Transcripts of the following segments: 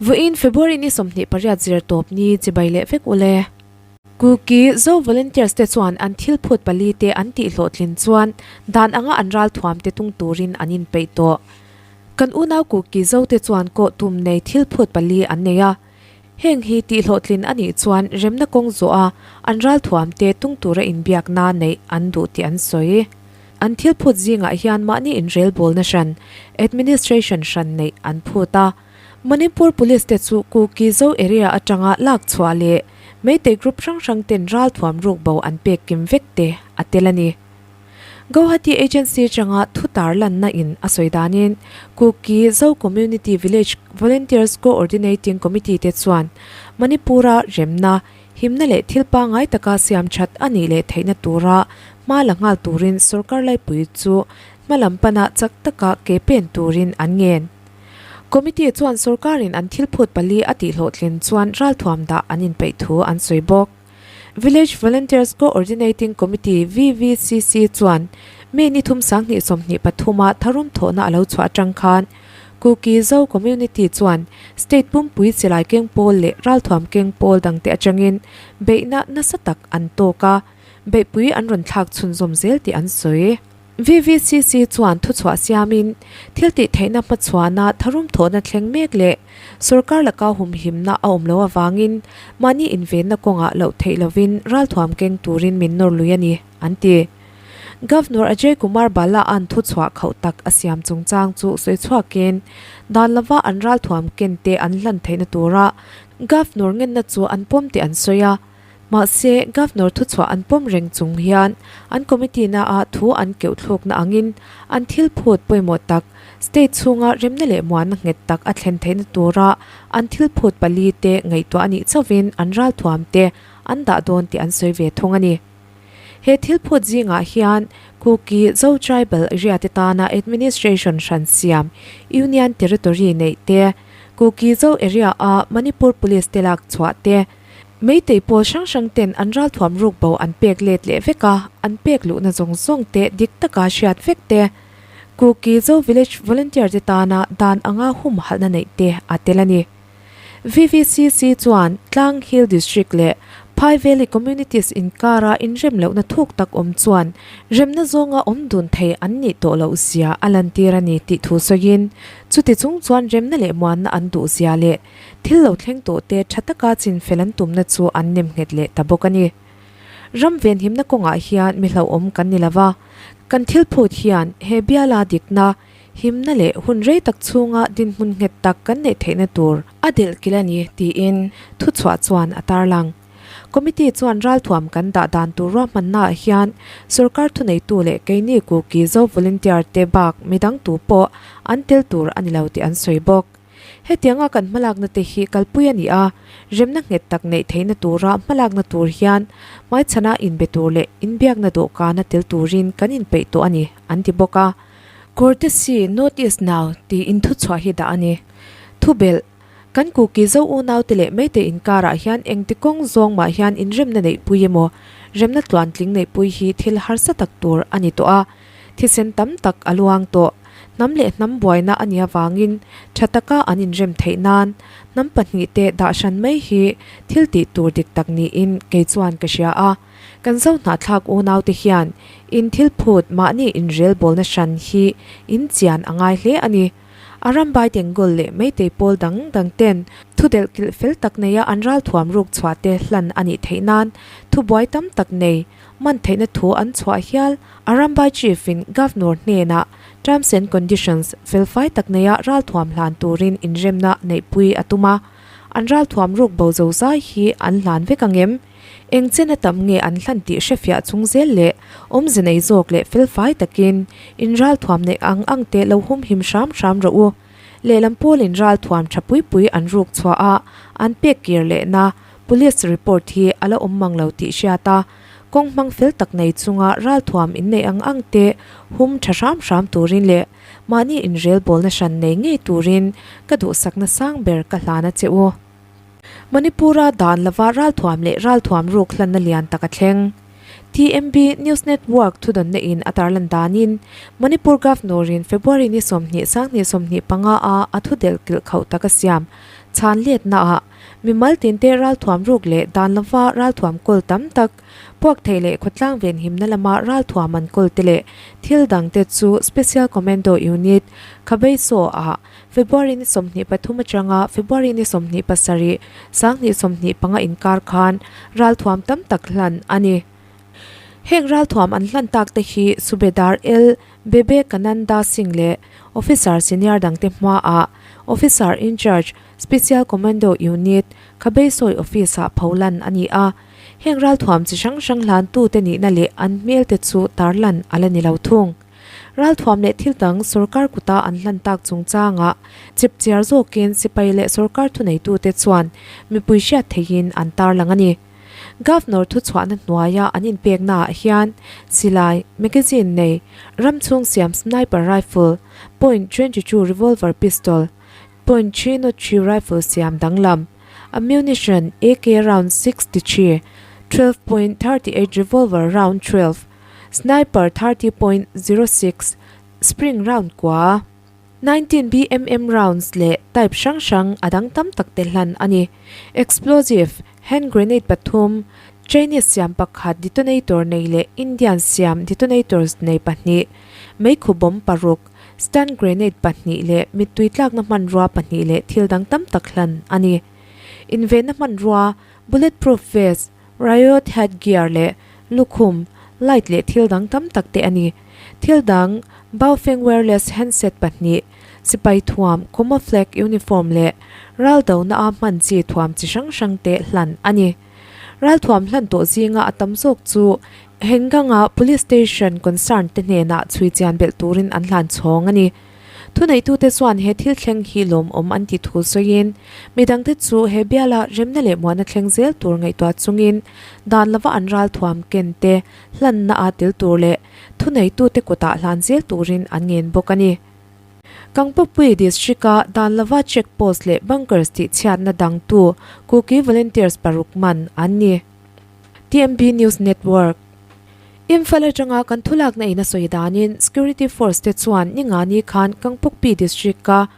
Vawiin February ni 28 zir tawp ni chibai leh vek ule. Kuki Zo Volunteers te chuan an thil phut pali te an tih hlawhtlin chuan dan anga an ral thuam te tung turin an inpeih tawh. Kan unau Kuki Zo te chuan kawh tum nei thil phut pali an nei a. Heng hi tih hlawhtlin a nih chuan remna kawng zawh a an ral thuam te tung tura inbiakna neih an duh tih an sawi. An thil phut zingah hian mahni inrelbawlna hran, administration hran neih an phut a. Manipur Police te chu Kuki Zo area atanga lak chhuah leh Meitei group hrang hrang ten ral thuam ruk bo an pek kim vek te a tel a ni. Guwahati Agency atanga thu tar lanna in a sawi danin Kuki Zo Community Village Volunteers Coordinating Committee te chuan Manipur-a remna, himna leh thil pangngai taka siam that a nih leh theihna tura hma la nghal turin sorkar laipui chu hma lam pana chak taka ke pen turin an ngen. Committee chuan sorkarin an thil phut pali a tihhlawhtlin chuan ralthuam dah an inpeih thu an sawi bawk. Village Volunteers Coordinating Committee, VVCC, chuan May ni thum sanghnih sawmhnih pathuma tharum thawhna a lo chhuah atang khan Kuki Zo Community chuan state pumpui chilai keng pawl leh ralthuam keng pawl dangte atangin beihna nasa tak an tawk a, beihpui an rawn thlak chhunzawm zel tih an sawi. VVCC chuan thuchhuah siamin, thil tih theihna hmachhuahna tharum thawhna thleng mek leh sorkar laka humhimna a awm loh avangin mahni invenna kawngah loh theih lovin ralthuam keng turin min nawr lui a ni, an ti. Governor Ajay Kumar Bhalla-a'n thuchhuah khauh tak a siam chungchang chu sawi chhuakin, dan lova an ralthuam ken te an hlan theihna tura Governor ngenna chu an pawm tih an sawi a. Mahse, Governor thuchhuah an pawm reng chung hian an committee naah thu an keuh thlukna angin an thil phut pawimawh tak, state chhunga remna leh muanna nghet tak a thlen theihna tura an thil phut pali te ngaihtuah a nih chauhin an ralthuam te an dah dawn tih an sawi ve thung a ni. He thil phut zingah hian Kuki Zo Tribal area te tana administration hran siam Union Territory neih te, Kuki Zo area a Manipur Police te lak chhuah te, Meitei pawl hrang hrang ten an ralthuam ruk bo an pek let leh vek a, an pek luhna zawng zawng te dik taka hriat vek te, Kuki Zo Village Volunteer te tana dan anga humhalhna neih te a tel a ni. VVCC chuan Tlang Hill District leh Phai Valley Communities inkara inrem lohna thuk tak awm chuan remna zawnga awm dun thei an nih tawh loh zia a lantir a ni tih thu sawiin, chuti chung chuan remna leh muanna an duh zia leh Thil lo thleng tawh te tha taka chinfel an tumna chu an nem nghet leh ta bawk a ni. Ram venhimna kawngah hian mi hlauhawm kan ni lova, kan thil phut hian he biala dikna, himna leh hun rei tak chhunga dinhmun nghet tak kan neih theihna tur a delh kilh a ni tiin thuchhuah chuan a tarlang. Committee chuan ralthuam kan dah dan tur ruahmannaah hian sorkar thuneitu leh keini Kuki Zo volunteer te bak midang tu pawh an tel tur a ni lo tih an sawi bawk. Hetianga kan hmalakna te hi kalpui a ni a, remna nghet tak neih theihna tura hmalakna tur hian hmaichhana inbe tur leh inbiakna dawhkana tel turin kan inpeih tawh a ni, an ti bawk a. Courtesy Notice Now tiin thuchhuah hi dah a ni. Thubelh, Kan Kuki Zo unaute leh Meitei inkarah hian engti kawng zawng mah hian inremna neihpui emaw, remna tluantling neihpui hi thil harsa tak tur a ni tawh a, thisen tam tak a luang tawh. Hnam leh hnam buaina a nih avangin tha taka an inrem theih nan hnam pahnihte dah hran mai hi thil tih tur dik tak niin kei chuan ka hria a. Kan zo hnahthlak unaute hian in thil phut mahni inrelbawlna hran hi in chian a ngai hle a ni. Arambai Tengol leh Meitei pawl dang dang ten thu delh kilh fel tak neia an ralthuam ruk chhuah te hlan a nih theih nan thubuai tam tak nei man theihna thu an chhuah hial. Arambai Chief in Governor hnenah Terms and Conditions felfai tak neia ralthuam hlan turin inremna neihpui a tum a, an ralthuam ruk bo zo zai hi an hlan vek ang em? Eng chen a tam nge an hlan tih hrefiah chung zel leh awmze nei zawk leh felfai takin in ralthuam neih ang ang te lo humhim hram hram rawh u. Lehlam pawlin ralthuam tha pui pui an ruk chhuah a, an pek kir lehna Police report hi a la awm mang lo tih hriat a, Kawng hmang fel tak nei chunga ralthuam inneih ang ang te hum tha hram hram turin leh mahni inrelbawlna hran nei ngei turin ka duhsakna sang ber ka hlan a che u. Manipur-a dan lova ralthuam leh ralthuam ruk hlanna lian tak a thleng. TMB News Network thudawnna in a tarlan danin Manipur Governor-in February ni 20 25 a a thudelh kilh khauh tak a siam. Chhan letnaah mimal tinte ralthuam ruk leh dan lova ralthuam kawl tam tak, puak theih leh khawtlang venhimna lama ralthuam an kawl te leh thil dangte chu Special Commando Unit, Khabeisaw ah February ni 23 atanga February ni 27, 2025 inkar khan ralthuam tam tak hlan a ni. Heng ralthuam an hlan tak te hi Subedar L. Bebekananda Singh leh Officer Senior dangte hmaah Officer in Charge, Special Commando Unit, Khabeisawi Office-ah pholan a ni a. Heng ralthuam chi hrang hrang hlantute nihna leh an hmelte chu tarlan a la ni lo thung. Ralthuam leh thil dang sorkar kuta an hlan tak chungchangah chipchiar zawkin sipai leh sorkar thuneitute chuan mipui hriat theihin an tarlang a ni. Governor thuchhuahna hnuaia an inpeknaah hian silai, magazine nei, ramchhung siam sniper rifle, point 22 revolver pistol, point 303 rifle siam danglam, ammunition AK round 63, 12.38 revolver round 12, sniper 30.06 spring round kua. 19 BMM rounds leh type hrang hrang a dang tam tak te hlan a ni. Explosive, hand grenade pathum, Chinese siam pakhat detonator nei leh Indian siam detonators nei pahnih, meikhu bomb paruk, stun grenade pahnih leh mittui tlakna hmanrua pahnih leh thil dang tam tak hlan a ni. Invenna hmanrua, bulletproof vest, riot headgear leh lukhum, light leh thil dang tam tak te a ni. Thil dang, Baofeng wireless handset pahnih, sipai thuam, camouflage uniform leh ral dona a hman chi thuam chi hrang hrang te hlan a ni. Ral thuam hlan tawh zinga a tam zawk chu Henganga Police Station concern te hnenah chhui chian belh turin an hlan chhawng a ni. Thuneitute chuan he thil thleng hi lawmawm an ti thu sawiin, midangte chu he biala remna leh muahna thleng zel tur ngaihtuah chungin dan lova an ralthuam ken te hlanna a tel tur leh thuneitute kutah hlan zel turin an ngen bawk a ni. Kangpawpui District-a dan lova check post leh bunkers tihchhiatna dangtu Kuki Volunteers paruk man an ni. TMB News Network. Imphal atanga kan thulakna in a sawi danin Security Force te chuan ningani khan Kangpokpi District-a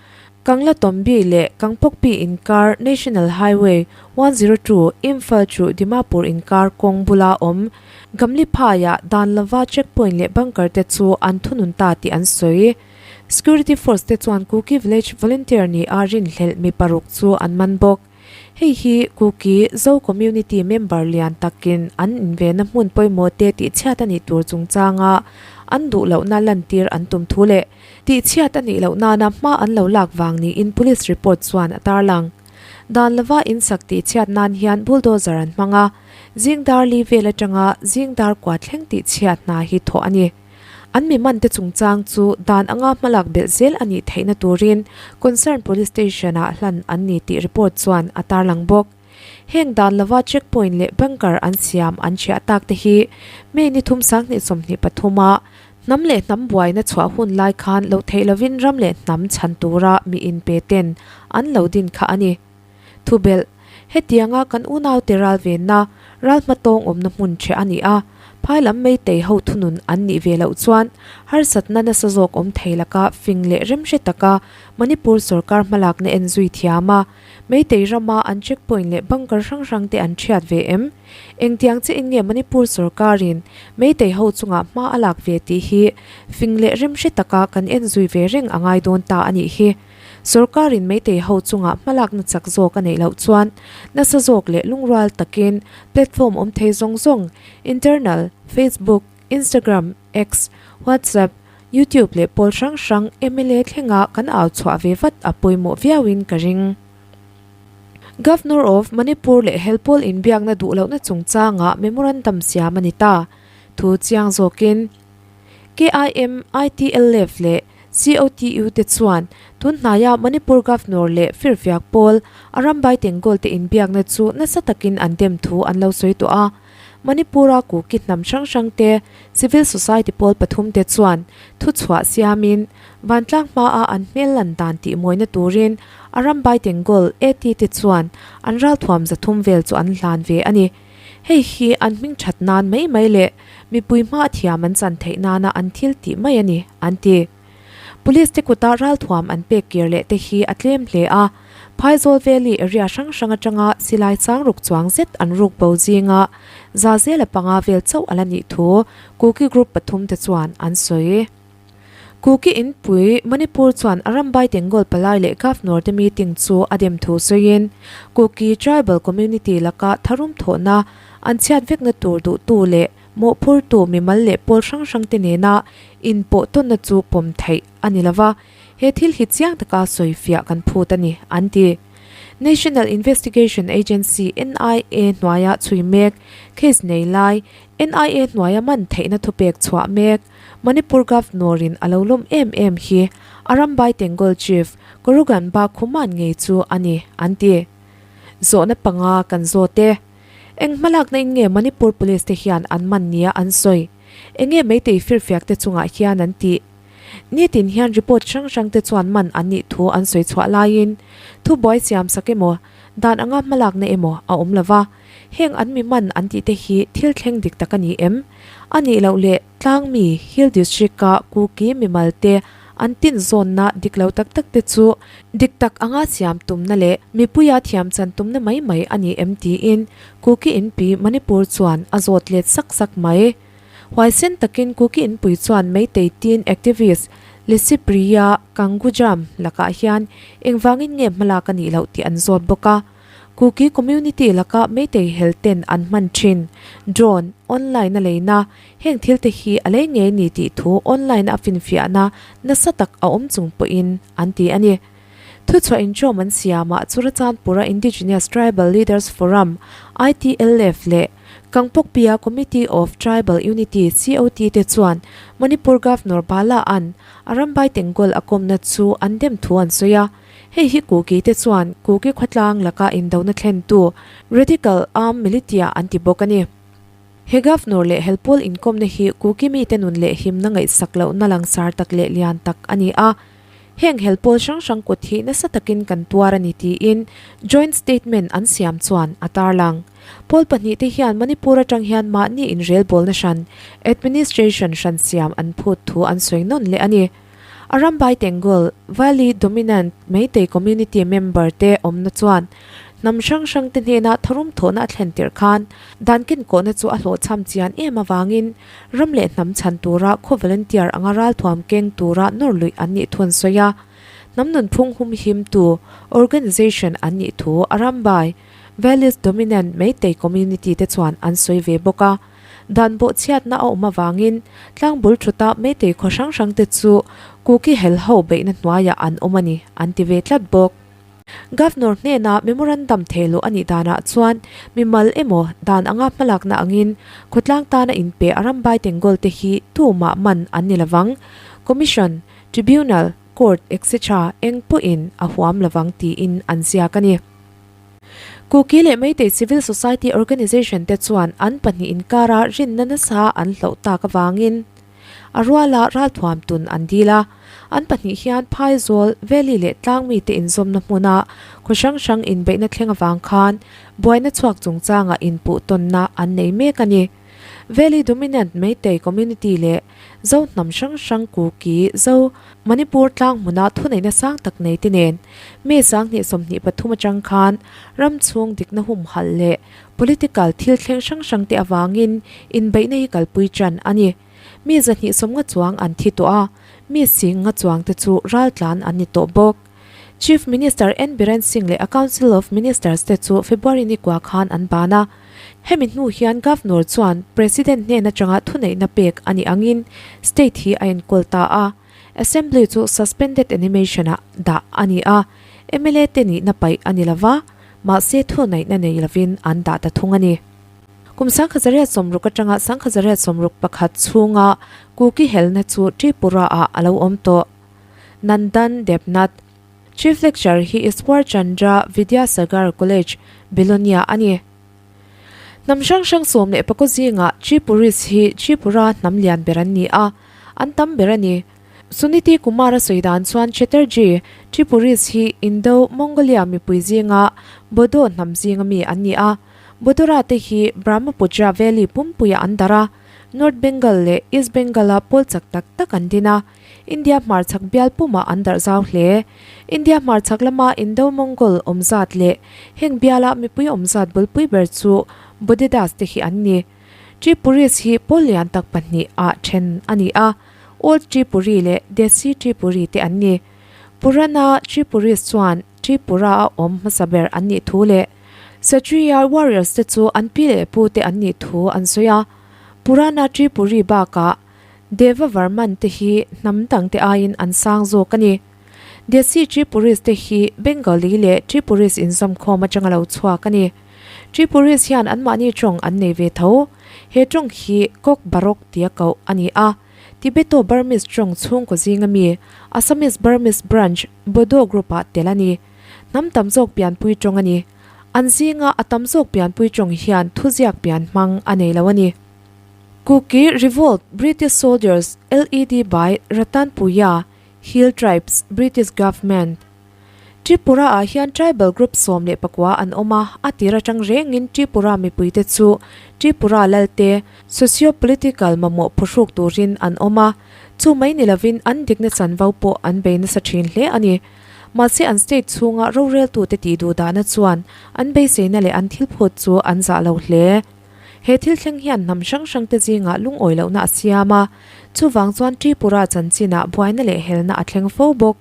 Kanglatombi leh Kangpokpi inkar National Highway 102 Imphal to Dimapur inkar kawng bula awm Gamliphai-ah dan lova checkpoint leh bunker te chu an thunun ta tih an sawi. Security Force te chuan Kuki Village Volunteer ni a rinhlelh mi paruk chu an man bawk. Hei hi Kuki Zo Community member lian takin an invenna hmun pawimawh te tihchhiat a nih tur chungchanga an duh lohna lantir an tum thu leh tihchhiat a nih loh nana hma an lo lak vang niin police report chuan a tarlang. Dan lova insak tihchhiat nan hian bulldozer an hmang a, zing dar li vel atanga zing dar kua thleng tihchhiat hna hi thawh a ni. An mi mante chungchang chu dan anga hmalak belh zel a nih theihna turin concern police station-ah hlan an ni tih report chuan a tarlang bawk. Heng dan lova checkpoint leh bunker an siam an chhiah tak te hi May ni thum 2023 a hnam leh hnam buaina chhuah hun lai khan loh theih lovin ram leh hnam chhan tura mi inpe ten an lo din kha a ni. Thubelh, Hetianga kan unaute ral venna, ral hmatawng awmna hmun ṭheh a ni a, phai lam meitei ho thunun an nih ve loh chuan harsatna nasa zawk awm thei laka fing leh remhre taka Manipur sorkar hmalakna en zui thiam a, meitei rama an checkpoint leh bunker hrang hrangte an ṭhiat ve em? Engtiang chiahin nge Manipur sorkarin meitei ho chungah hma a lak ve tih hi fing leh remhre taka kan en zui ve reng a ngai dawn ta a nih hi. Sorkarin Meitei ho chungah hmalakna chak zawk a neih loh chuan nasa zawk leh lungrual takin platform awm thei zawng zawng, internal, Facebook, Instagram, X, WhatsApp, YouTube leh pawl hrang hrang mla thlenga kan au chhuah ve vat a pawimawh viauin ka ring. Governor of Manipur leh Helpawl inbiakna duh lohna chungchangah memorandum siam a ni ta. Thu chiang zawkin. KIM, ITLF leh COTU te chuan tun hnaia Manipur Governor leh firfiak pawl Arambai Tenggol te inbiakna chu nasa takin an dem thu an lo sawi tawh a. Manipur-a Kuki hnam hrang hrang te, civil society pawl pathum te chuan thuchhuah siamin vantlang hmaa an hmel lan dan tihmawina turin Arambai Tenggol AT te chuan an ralthuam zathum vel chu an hlan ve a ni. Hei hi an hming that nan mai mai leh mipui hma thiam an chan theih nana an thil tih mai a ni, an ti. Police te kuta ralthuam an pek kir leh te hi a tlem hle a, Phaizawl Valley area hrang hrang atanga silai chang ruk chuang zet an ruk bo zinga Zazela panga vel chauh a la nih thu Kuki group pathum te chuan an sawi. Kuki inpui Manipur chuan a rambai Tengol palai leh Governor te meeting chu a dem thu sawiin Kuki tribal community laka tharum thawhna an chhiat vekna tur duhtu leh mawhphurtu mimal leh pawl hrang hrang te nena inpawh tawnna chu pawm theih a ni lova, he thil hi chiang taka sawifiah kan phut a ni, an ti. National Investigation Agency, NIA, hnuaia chhui mek, case nei lai, NIA hnuaia man theihna thupek chhuah mek, Manipur Governor-in a lo lawm em em hi Arambai Tengol Chief Koruganba Khuman ngei chu a ni, an ti. Zawhna panga kan zawt e. Eng hmalakna in nge Manipur Police te hian an man nia an sawi? Enge Meitei firfiak te chungah hian an tih? Nitin hian report hrang hrang te chuan man an nih thu an sawi chhuah laiin thubuai siam sak emaw, dan anga hmalakna emaw a awm lo va. Heng an mi man an tih te hi thil thleng dik tak a ni em? A nih loh leh Tlangmi Hill District-a Kuki mimal te an tin zawnna dik lo tak tak te chu dik tak anga siam tumna leh mipuia thiam chan tumna mai mai a ni em tiin Kuki inpi Manipur chuan a zawt let sak sak mai. Huaisen takin Kuki inpui chuan Meitei teen activist Licypriya Kangujam lakah hian engvangin nge hmalak a nih loh tih an zawt bawk a. Kuki community laka Meitei hel ten an hman thin drone online a leina heng thil te hi a lei ngei ni tih thu online a finfiahna nasa tak a awm chung pawhin an ti a ni. Thuchhuah inchawm an siamah Churachandpura Indigenous Tribal Leaders Forum, ITLF, leh Kangpokpia Committee of Tribal Unity, COT, te chuan Manipur Governor Bala an a rambai Tengol a kawmna chu an dem thu an sawi a. Hei hi Kuki te chuan Kuki khawtlang laka indona thlentu Radical Armed Militia an ti bawk a ni. He Governor leh helpawl inkawmna hi Kuki mite nun leh himna ngaihsak lohna langsar tak leh lian tak a ni a. Heng helpawl hrang hrang kut hi nasa takin kan tuar a ni tiin joint statement an siam chuan a tarlang. Pawl pahnihte hian Manipur atang hian mahni inrelbawlna hran, administration hran siam an phut thu an sawi nawn leh a ni. Arambai Tengul, Valley Dominant Meitei Community member te awmna chuan hnam hrang hrang te hnena tharum thawhna a thlen tirh khan dan kenkawhna chu a hlawhchham chian em avangin Ram leh hnam chhan tura khaw volunteer anga ralthuam keng tura nawr luih an nih thu an sawi a. Hnam nunphung humhimtu organisation an nih thu a rambai Valleys Dominant Meitei Community te chuan an sawi ve bawk a. Dan bawhchhiatna a awm avangin tlangbul thuta Meitei khaw hrang hrang te chu Kuki helho beihna hnuaiah an awm a ni an ti ve tlat bawk. Governor hnena memorandum thehluh a nih danah chuan mimal emaw dan anga hmalakna angin khawtlang tana inpe a rambai Tengol te hi tumah man an ni lovang, Commission, Tribunal, Court etc eng pawhin a huam lovang tiin an ziak a ni. Kuki leh Meitei Civil Society Organisation te chuan an pahnih inkara rinna nasa an hloh tak avangin, A ruala ralthuam tun an dil a, an pahnih hian Phaizawl, Valley leh tlangmite inzawmna hmuna khaw hrang hrang inbeihna thleng avang khan buaina chhuak chungchangah inpuh tawnna an nei mek a ni. Valley Dominant Meitei Community leh Zo hnam hrang hrang Kuki, Zo, Manipur tlang hmuna thuneihna sang tak neite nen May 2023 atang khan ram chhung dikna humhalh leh Political thil thleng hrang hrang te avangin inbeihna hi kalpui tan a ni. Mi 250 chuang an thi tawh a, mi 10,000 chuang te chu raltlan an ni tawh bawk. Chief Minister N Biren Singh leh a Council of Ministers te chu February ni kua khan an ban a. Hemi hnu hian Governor chuan President hnen atanga thuneihna pek a nih angin state hi a enkawl ta a. Assembly chu suspended animation ah dah a ni a, mla te nihna paih a ni lova, mahse thunaihna nei lovin an dah ta thung a ni. Kum 1960 atanga 1961 chhunga Kuki helna chu Tripura ah a lo awm tawh. Nandan Debnath, Chief Lecturer hi Iswar Chandra Vidyasagar College, Belonia a ni. Hnam hrang hrang 14 zingah Tripuris hi Tripura hnam lian ber an ni a, an tam ber a ni. Suniti Kumar-a sawi dan chuan Chatterjee, Tripuris hi Indo, Mongolia mipui zinga Bodo hnam zinga mi an ni a. Bodora te hi Brahmaputra Valley pumpuiah an darh a, North Bengal leh East Bengal-a pawl chak tak tak an din a. India hmarchhak bial pumah an darh zau hle. India hmarchhak lama Indo-Mongol awm zat leh heng biala mipui awm zat bulpui ber chu Bodedas te hi an ni. Tripuris hi pawl lian tak pahnih ah then a ni a, Old Tripuri leh Desi Tripuri te an ni. Purana Tripuris chuan Tripura a awm hmasa ber an nih thu leh Kshatriya warriors te chu an pi leh pu te an nih thu an sawi a. Purana Tripuri bakah Deva Varman te hi hnam dang te aiin an sang zawk a ni. Desi Tripuris te hi Bengali leh Tripuris inzawmkhawm atanga lo chhuak a ni. Tripuris hian anmahni tawng an nei ve tho. He tawng hi Kok Barok tia koh a ni a. Tibeto-Burmese tawng chhungkaw zinga mi, Assamese-Burmese branch, Bodo group-ah tel a ni. Hnam tam zawk pianpui tawng a ni. An zinga a tam zawk pianpui tawng hian thuziak pian hmang a nei lo a ni. Kuki Revolt, British Soldiers, LED by Ratan Puia, Hill Tribes, British Government. Tripura ah hian tribal group 19 an awm a, a tir atang rengin Tripura mipuite chu Tripura lalte socio-political mamawh phuhruk turin an awm a, chu mai ni lovin an dikna chanvo pawh an bei nasa thin hle a ni. Mahse an state chhunga roreltute tih duh dahna chuan an beiseina leh an thil phut chu an zah lo hle. He thil thleng hian hnam hrang hrangte zingah lungawi lohna a siam a, chuvang chuan Tripura chanchinah buaina leh helna a thleng fo bawk.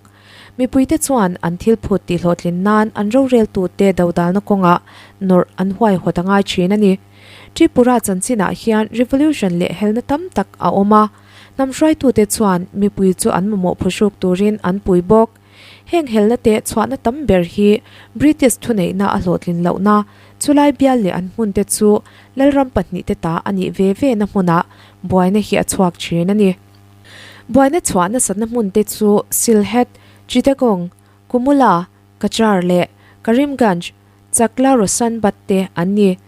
Mipuite chuan an thil phut tihhlawhtlin nan an roreltute dodalna kawngah nawrh an huaihawt a ngai thin a ni. Tripura chanchinah hian revolution leh helna tam tak a awm a, hnam hruaitute chuan mipui chu an mamawh phuhruk turin an pui bawk. Heng helna te chhuahna tam ber hi British thuneihna a hlawhtlin lohna, chulai bial leh an hmunte chu Lalram pahnihte ta a nih ve ve na hmunah buaina hi a chhuak thin a ni. Buaina chhuah nasatna hmun te chu Sylhet, Chittagong, Kumula, Cachar leh Karimganj, Chakla Rosanbat te an ni.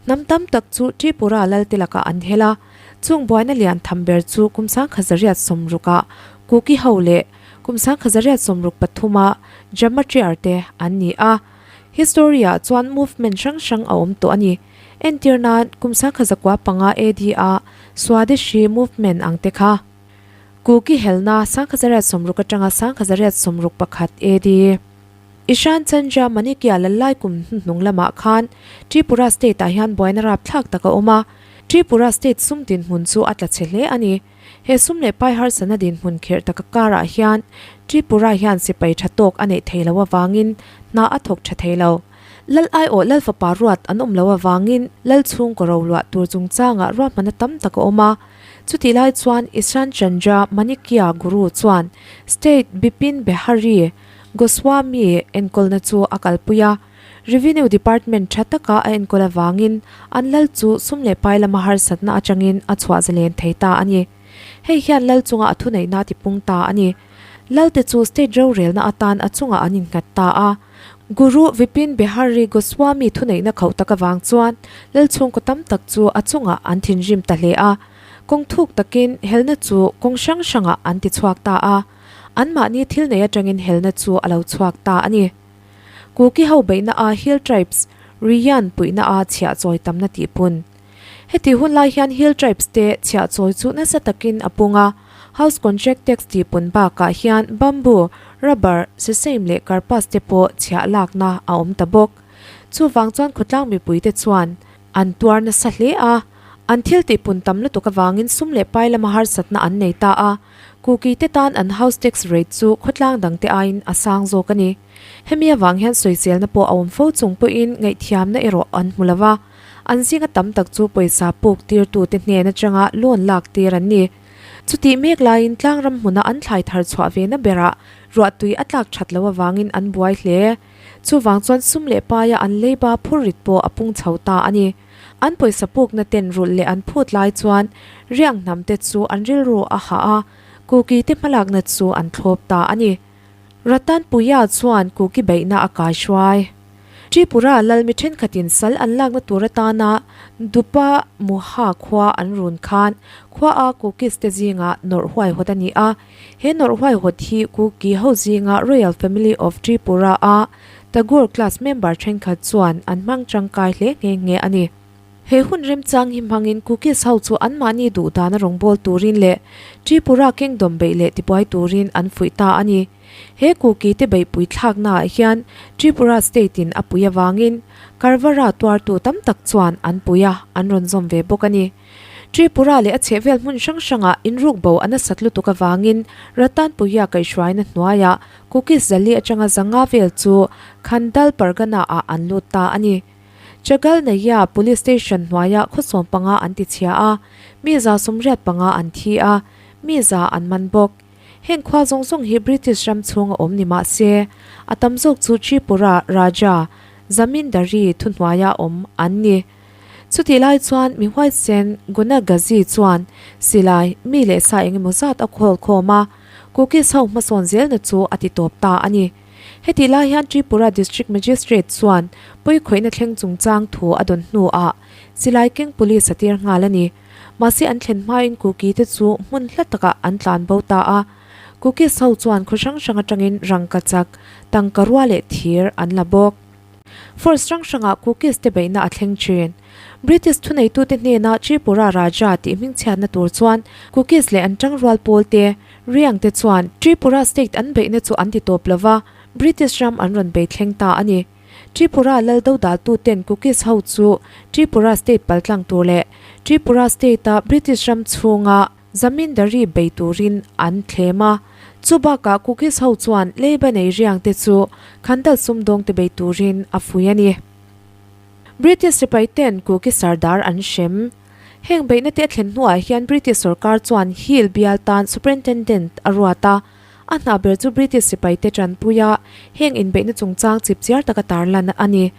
Hnam tam tak chu Tripura lalte lakah an hel a, chung buaina lian tham ber chu kum 1860 ah Kuki ho leh kum 1863 ah Jamatriar te an ni a. History ah chuan movement hrang hrang a awm tawh a ni. Entir nan, kum 1905 AD a Swadeshi movement ang te kha. Kuki helna 1860 atanga 1861 AD. Ishan Chandra Manikya Lallai kum hnuhnung lamah khan Tripura state ah hian buaina rapthlak tak a awm a, Tripura state sum dinhmun chu a tla chhe hle a ni. He sum leh pai harsatna dinhmun kherh taka karah hian Tripura hian sipai tha tawk a neih thei lo avangin hna a thawk tha thei lo. Lal aiawh Lal fapa ruat an awm lo avangin Lal chhungkaw ro luah tur chungchangah ruahmanna tam tak a awm a. Chutih lai chuan Ishan Chandra Manikya Guru chuan State Bipin Behari Goswami enkawlna chu a kalpui a. Revenue Department tha taka a enkawl avangin an lal chu sum leh pai lama harsatna atangin a chhuah zalen thei ta a ni. Hei hian lal chunga a thuneihna a tipung ta a ni. Lalte chu state rorelna atan a chungah an innghat ta a. Guru Vipin Behari Goswami thuneihna khauh tak avang chuan lal chhungkaw tam tak chu a chungah an thinrim ta hle a. Kawng thuk takin helna chu kawng hrang hrangah an tichhuak ta a. Anmahni thil nei atangin helna chu a lo chhuak ta a ni. Kuki ho beihna a Hill Tribes, Riyan puihna a chhiah chawi tamna tih pun. Heti hun lai hian Hill Tribes te chhiah chawi chu nasa takin a pung a, House Contract Tax tih pun bakah hian bamboo, rubber, sesame leh karpas te pawh chhiah lakna a awm ta bawk. Chuvang chuan khawtlang mipuite chuan an tuar nasa hle a, an thil tih pun tam lutuk avangin sum leh pai lama harsatna an nei ta a, Kuki te tan an house tax rate chu khawtlang dangte aiin a sang zawk a ni. Hemi avang hian sawiselna pawh a awm fo chung pawhin ngaihthiamna erawh an hmu lo va, an zinga tam tak chu pawisa puk tirtute hnen atanga loan lak tir an ni. Chutih mek laiin tlangram hmuna an thlai thar chhuah ve na berah ruahtui a tlak that loh avangin an buai hle. Chuvang chuan sum leh paia an leiba phurrit pawh a pung chho ta a ni. An pawisa pukna ten rulh leh an phut lai chuan riang hnam te chu an rilru a hah a, Kuki te hmalakna chu an thlawp ta a ni. Ratan Puia chuan Kuki beihna a kai hruai. Tripura lal mi thenkhatin sal an lakna tur atana Dupa Muha khua an run khan khua a Kukis te zingah nawrh huaihawt a ni a. He nawrh huaihawt hi Kuki ho zinga Royal Family of Tripura a Tagore class member thenkhat chuan an hmang tangkai hle nghe nghe a ni. He hun remchang hi hmangin Kukis ho chu anmahni duh dana rawngbâwl turin leh Tripura Kingdom beih leh tibuai turin an fuih ta a ni. He Kuki te beihpui thlaknaah hian Tripura State in a pui avangin Karvara tuartu tam tak chuan an pui a, an rawn zawm ve bawk a ni. Tripura leh a chhehvel hmun hrang hrangah inruk bo a nasat lutuk avangin Ratanpuia kaihhruaina hnuaiah Kukis zali atanga zanga vel chu Khandal Pargana-ah an lut ta a ni. Chagalnaya Police Station hnuaiah khawsawm panga an ti chhia a, mi 185 an thi a, mi za an man bawk. Heng khua zawng zawng hi British ram chhunga awm ni mah se, a tam zawk chu Tripura Raja Zamindari thuhnuaia awm an ni. Chutih lai chuan mi huaisen Guna Gazi chuan silai, mi leh sa eng emaw zat a khawl khawm a, Kukis ho hmasawn zelna chu a ti tawp ta a ni. Hetih lai hian Tripura District Magistrate chuan pawikhawihna thleng chungchang thu a dawn hnuah silai keng police a tir nghal a ni. Mahse an thlen hmain Kuki te chu hmun hla takah an tlan bo ta a. Kukis ho chuan khaw hrang hrang atangin rangka chak, tangka rua leh thir an la bawk. Force hrang hrangah Kukis te beihna a thleng thin. British thuneitute hnena Tripura Raja tih hmingchhiatna tur chuan Kukis leh an tangrual pawl te, Riang te chuan Tripura state an beihna chu an ti tawp lova, British ram an rawn bei thleng ta a ni. Tripura lal dodaltu ten Kukis ho chu Tripura state paltlang tur leh Tripura state-a British ram chhunga Zamindari bei turin an thlem a. Chu bakah Kukis ho chuan leiba nei riang te chu Khandal sumdawng te bei turin a fui a ni. British sipai ten Kuki sardar an hrem. Heng beihna te a thlen hnuah hian British sorkar chuan Hill bial tan Superintendent a ruat a. A hna ber chu British sipaite tanpuia heng inbeihna chungchang chipchiar taka tarlan a ni.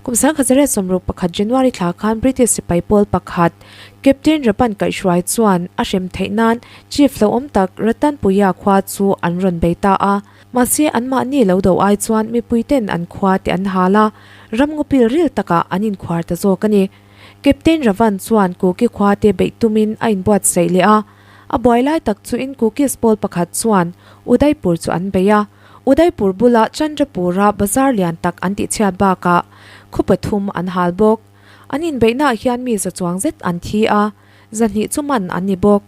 Kum 1961 January thla khan British sipai pawl pakhat Captain Rapan kaihhruai chuan a hrem theih nan Chief hlauhawm tak Ratanpuia khua chu an rawn bei ta a. Mahse anmahni lo do ai chuan mipuiten an khua te an hal a, ramngawpil ril takah an inkhuar ta zawk a ni. Captain Ravan chuan Kuki khua te beih tumin a inbuatsaih leh a. A buai lai tak chu in Kukis pawl pakhat chuan Udaipur chu an bei a, Udaipur bula Chandrapur-a bazar lian tak an tihchhiat bakah khaw pathum an hal bawk. An inbeihnaah hian mi za chuang zet an thi a, zahnih chu man an ni bawk.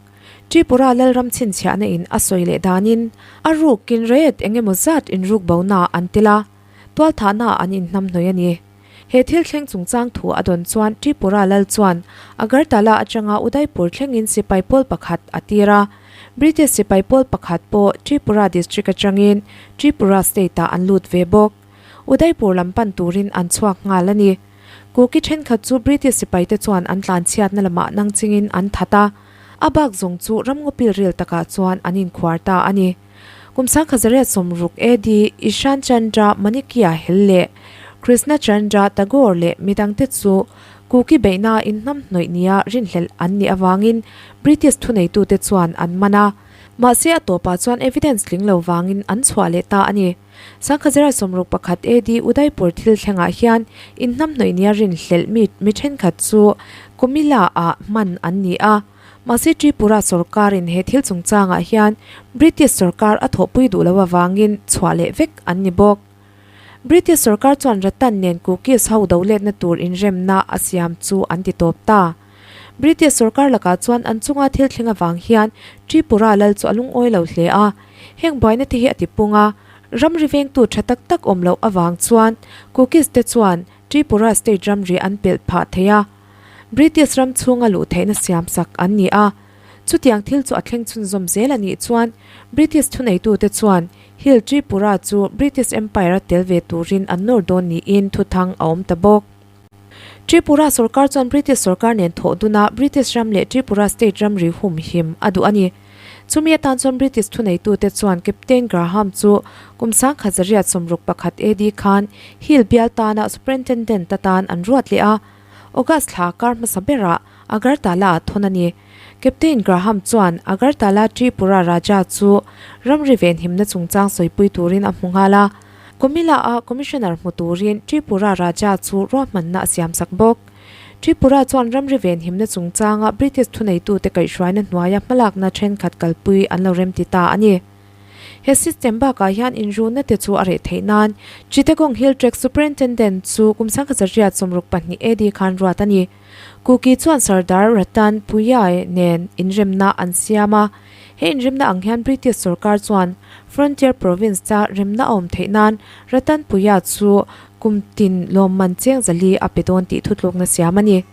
Tripura Lalram chhinchhiahna in a sawi leh danin a rukin rate eng emaw zat inruk bona an tel a, tualthahna an inhnamhnawih a ni. He thil thleng chungchang thu a dawn chuan Tripura lal chuan Agartala atanga Udaipur thlengin sipai pawl pakhat a tir a. British sipai pawl pakhat pawh Tripura district atangin Tripura state-ah an lut ve bawk. Udaipur lam pan turin an chhuak nghal a ni. Kuki thenkhat chu British sipaite chuan an tlanchhiatna lamah nang chingin an that a, a bak zawng chu ramngawpil ril takah chuan an inkhuar ta a ni. Kum 1960 AD Ishan Chandra Manikya hel leh Krishna Chandra Tagore leh midangte chu Kuki beihna inhnamhnawih nia rinhlelh an nih avangin British thuneitute chuan an man a. Mahse a tawpah chuan evidence tling lo vangin an chhuah leh ta a ni. 1961 AD Udaipur thil thlengah hian inhnamhnawih nia rinhlelh mi mi thenkhat chu Comilla-ah hman an ni a. Mahse Tripura sorkarin he thil chungchangah hian British sorkar a thawhpui duh loh avangin chhuah leh vek an ni bawk. British sorkar chuan Ratan nen Kukis ho do letna tur inremna a siam chu an ti tawp ta. British sorkar lakah chuan an chunga thil thleng avang hian Tripura lal chu a lungawi lo hle a, heng buaina te hi a ti pung a, ramri vengtu tha tak tak awm loh avang chuan Kukis te chuan Tripura state ramri an pelh phah thei a. British ram chhunga luh theihna siam sak an ni a, chutiang thil chu a thleng chhunzawm zel a nih chuan British thuneitute chuan Hill Tripura chu British Empire a tel ve turin an nawr dawn niin thuthang a awm ta bawk. Tripura sorkar chuan British sorkar nen thawh duna British ram leh Tripura state ramri humhim a duh a ni. Chumi atan chuan British thuneitute chuan Captain Graham chu kum 1961 AD khan Hill bial tana Superintendent atan an ruat leh a. August thla kar hmasa berah Agartala a thawn a ni. Captain Graham chuan Agartala Tripura Raja chu ramri venhimna chungchang sawipui turin a hmu nghal a. Comilla-a Commissioner hmu turin Tripura Raja chu ruahmanna a siamsak bawk. Tripura chuan ramri venhimna chungchanga British thuneitute kaihhruaina hnuaia hmalakna thenkhat kalpui an lo remti ta a ni. He system bakah hian inrunna te chu a reh theih nan Chittagong Hill Tract Superintendent chu kum 1962 AD khan ruat a ni. Kuki chuan Sardar Ratan Puyai nen inremna an siam a. He inremna ang hian British sorkar chuan Frontier Province cha remna a awm theih nan Ratan Puya chu kum tin lawmman cheng zali a pe dawn tih thutlukna siam a ni.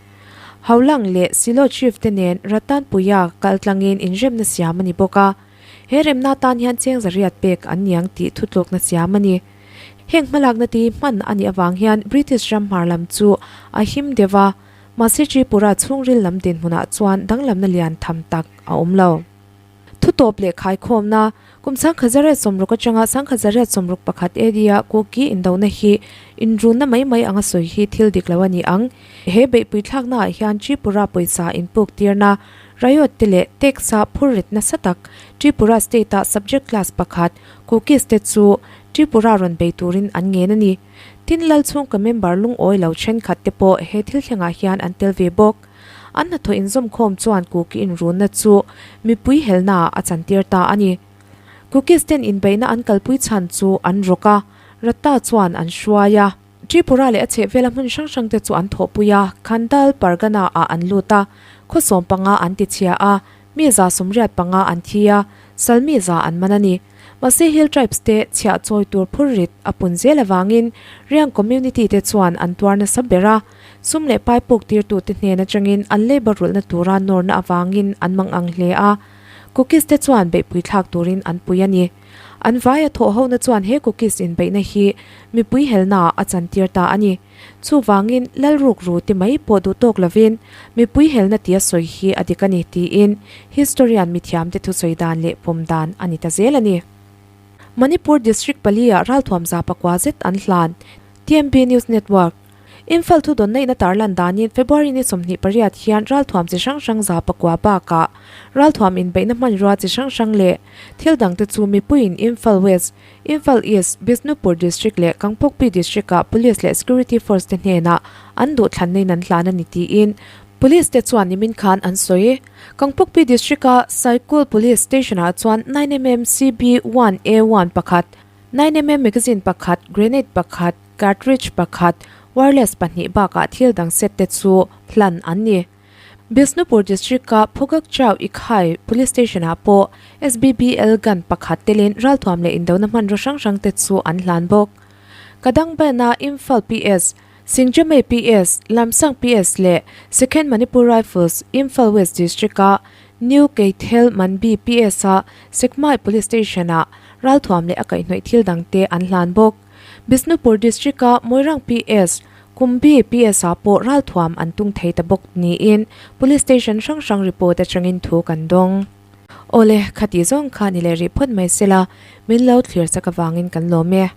Haulang leh Silo Chief te nen Ratan Puya kal tlangin inremna siam a ni bawk a. He remna atan hian cheng zariat pek an niang tih thutlukna siam a ni. Heng hmalakna ti hman a nih avang hian British ram hmar lam chu a him deuh a, mahse Tripura chhungril lam dinhmunah chuan danglamna lian tham tak a awm lo. Thutawp leh khaikhawmna, Kum 1960 atanga 1961 AD-a Kuki indona hi inrunna mai mai anga sawi hi thil dik lo a ni ang. He beihpui thlaknaah hian Tripura pawisa inpuk tirna, Riot te leh tax-a phur rit nasa tak Tripura state-a subject class pakhat Kukis te chu Tripura rawn bei turin an ngen a ni. Tin, Lalchhungka member lungawi lo thenkhat te pawh he thil thlengah hian an tel ve bawk. An hnathawh inzawmkhawm chuan Kuki inrunna chu mipui helnaah a chantir ta a ni. Kukis ten inbeihna an kalpui chhan chu an rawk a, Ratta chuan an hruai a. Tripura leh a chhehvela hmun hrang hrang te chu an thawhpui a, Khandal Pargana ah an lut a, khawsawm panga an tichhia a, mi 80 an thi a, Salmi za an man a ni. Mahse Hill Tribes te chhiah chawi tur phur rit a pun zel avangin Riang community te chuan an tuar nasa ber a, sum leh pai puk tirtu te hnen atangin an labour rulhna tura nawrna avangin an mang ang hle a, Kukis te chuan beihpui thlak turin an pui a ni. An vaia thawh hona chuan he Kukis inbeihna hi mipui helnaah a chantir ta a ni. Chuvangin, Lalrukru ti mai pawh duh tawk lovin mipui helna tia sawi hi a dik a ni tiin historian mithiamte thusawi dan leh pawm dan a ni ta zel a ni. Manipur District pali-ah ralthuam za pakua zet an hlan, TMB News Network. Imphal thudawnnaihna tarlan danin February ni 28 hian ralthuam chi hrang hrang 900 bakah ralthuam inbeihna hmanrua chi hrang hrang leh thil dangte chu mipuiin Imphal West, Imphal East, Bishnupur District leh Kangpokpi District-ah Police leh Security Force te hnenah an duhthlanna in an hlan a ni tiin Police te chuan nimin khan an sawi. Kangpokpi District-a Saikul Police Station-ah chuan 9mm CB one A one pakhat, 9mm magazine pakhat, grenade pakhat, Cartridge pakhat, wireless pahnih bakah thil dang set te chu hlan an ni. Bishnupur District-a Phogakchau Ikhai Police Station-ah pawh SBBL gun pakhat telin ralthuam leh indona hmanraw hrang hrang te chu an hlan bawk. Kadangban-a Imphal PS, Singjamei PS, Lamsang PS leh Second Manipur Rifles, Imphal West District-a New Keithel Manbi PS-a Sekmai Police Station-ah ralthuam leh a kaihhnawih thil dang te an hlan bawk. Bishnupur District-a Moirang PS, Kumbi PS-ah pawh ralthuam an tung thei ta bawk niin Police Station hrang hrang report atangin thu kan dawng. Awle, khati zawng kha ni leh rih phawt mai sela, min lo thlir chak avangin kan lawm e.